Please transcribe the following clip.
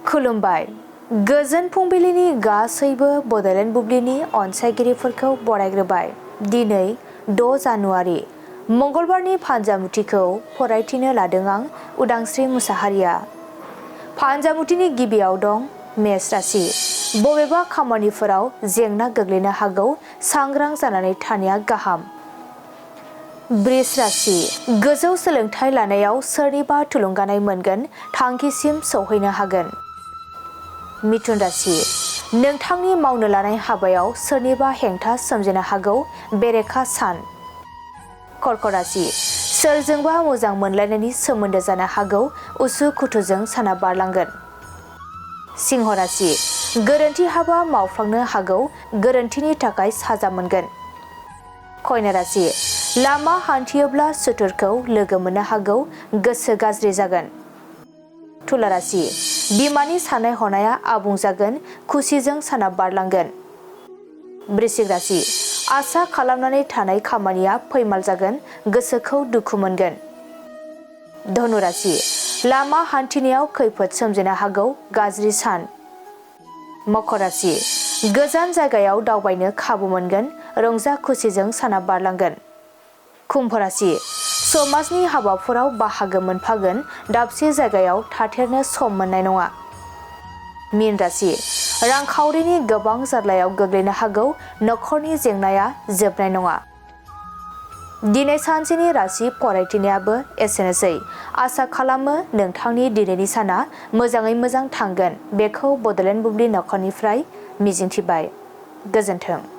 खुलुमबाय। गोजोन फुंबिलिनि गासैबो बड'लेण्ड बुब्लिनि अनसायगिरिफोरखौ बरायग्रोबाय। दिनै 6 जानुवारि मंगलबारनि फान्जामुथिखौ फरायथिनो लादों आं उदांस्रि मुसाहारिया। फान्जामुथिनि गिबियाव दं मेष राशि। बबेबा खामानिफोराव जेंना गोग्लैनो हागौ, सांग्रां जानानै थानाया गाहाम। वृष राशि। गोजौ सोलोंथाइ लानायाव सोरनिबा थुलुंगानाय मोनगोन, थांखिसिम सौहैनो हागोन। मिथुन राशि। नोंथांनि मावनो लानाय हाबायाव सोरनिबा हेंथा सोमजिनो हागौ, बेरेखा सान। कर्क राशि। सोरजोंबा मोजां मोनलायनायनि सोमोन्दो जानो हागौ, उसु-खुथुजों साना बारलांगोन। सिंह राशि। गोरोन्थि हाबा मावफ्लांनो हागौ, गोरोन्थिनि थाखाय साजा मोनगोन। कन्या राशि। लामा हान्थियोब्ला सुथुरखौ लोगो मोननो हागौ, गोसो गाज्रि जागोन। तुला राशि। बिमानि साननाय हनाया आबुं जागोन, खुसिजों साना बारलांगोन। वृश्चिक राशि। आसा खालामनानै थानाय खामानिया फैमाल जागोन, गोसोखौ दुखु मोनगोन। धनु राशि। लामा हान्थिनायाव खैफोद सोमजिनो हागौ, गाज्रि सान। मकर राशि। गोजान जायगायाव दावबायनो खाबु मोनगोन, रंजा खुसिजों साना बारलांगोन। कुम्भ राशि। समाजनि हाबाफोराव बाहागो मोनफागोन, दाबसे जायगायाव थाथेरनो सम मोननाय नङा। मीन राशि। रांखावरिनि गोबां जार्लायाव गोग्लैनो हागौ, नखरनि जेंनाया जोबनाय नङा। दिनै सानसेनि राशि फरायथिनायाबो एसेनोसै। आसा खालामो नोंथांनि दिनैनि साना मोजाङै मोजां थांगोन। बेखौ बड'लेण्ड बुब्लि नखरनिफ्राय मिजिंथिबाय। गोजोन्थों।